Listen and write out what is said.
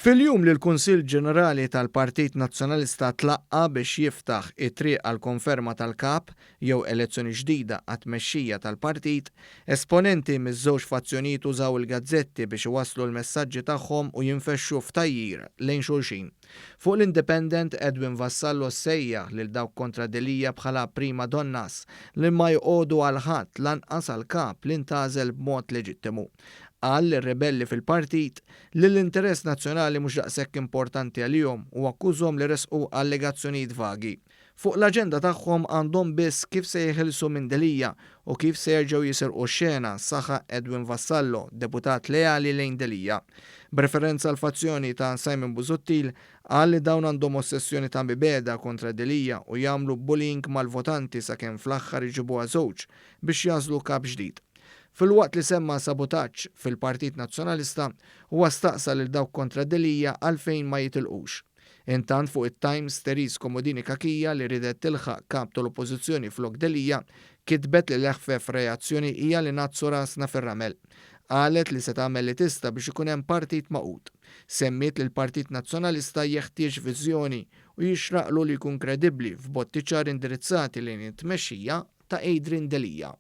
Fil-jum li l-Kunsill Ġenerali tal-Partit Nazzjonalista tlaqqa' biex jiftaħ it-triq għall-konferma tal-Kap jew elezzjoni ġdida għat-tmexxija tal-partit, esponenti miż-żewġ fazzjonijiet użaw il-gazzetti biex iwasslu l-messaġġi tagħhom u jinfexxu f'tgħajjir lejn xulxin. Fuq l-Independent, Edwin Vassallo sejjaħ lil dawk kontra Delia bħala prima donnas li ma joqogħdu għal ħadd lanqas għall-Kap li ntgħażel b'mod leġittimu. Qal lir-ribelli fil-partit li l-interess nazzjonali mhux daqshekk importanti għalihom u akkużhom li ressqu allegazzjonijiet vagi. Fuq l-aġenda tagħhom għandhom biss kif se jeħilsu minn Delia u kif se jerġgħu jisirqu x-xena, saħaq Edwin Vassallo, deputat leali lejn Delia. B'referenza għall-fazzjoni ta' Simon Busuttil, qal li dawn għandhom ossessjoni ta' mibegħda kontra Delia u jagħmlu bullying mal-votanti sakemm fl-aħħar iġibuha żewġ biex jagħżlu kap ġdid. Filwaqt li semma sabutaġġ fil-Partit Nazzjonalista, huwa staqsa lil dawk kontra Delia għalfejn ma jitilqux. Intant fuq it-Times, Therese Comodini Cachia li riedet tilħaq Kap tal-Oppożizzjoni flok Delia, kitbet li l-eħfef reazzjoni hija li ngħaddsu rasna fir-ramel. Qalet li se tagħmel li tista' biex ikun hemm partit magħqud. Semmiet li l-Partit Nazzjonalista jeħtieġ viżjoni u jixraqlu li jkun kredibbli f'botti ċari indirizzati lejn it-tmexxija ta' Adrian Delia.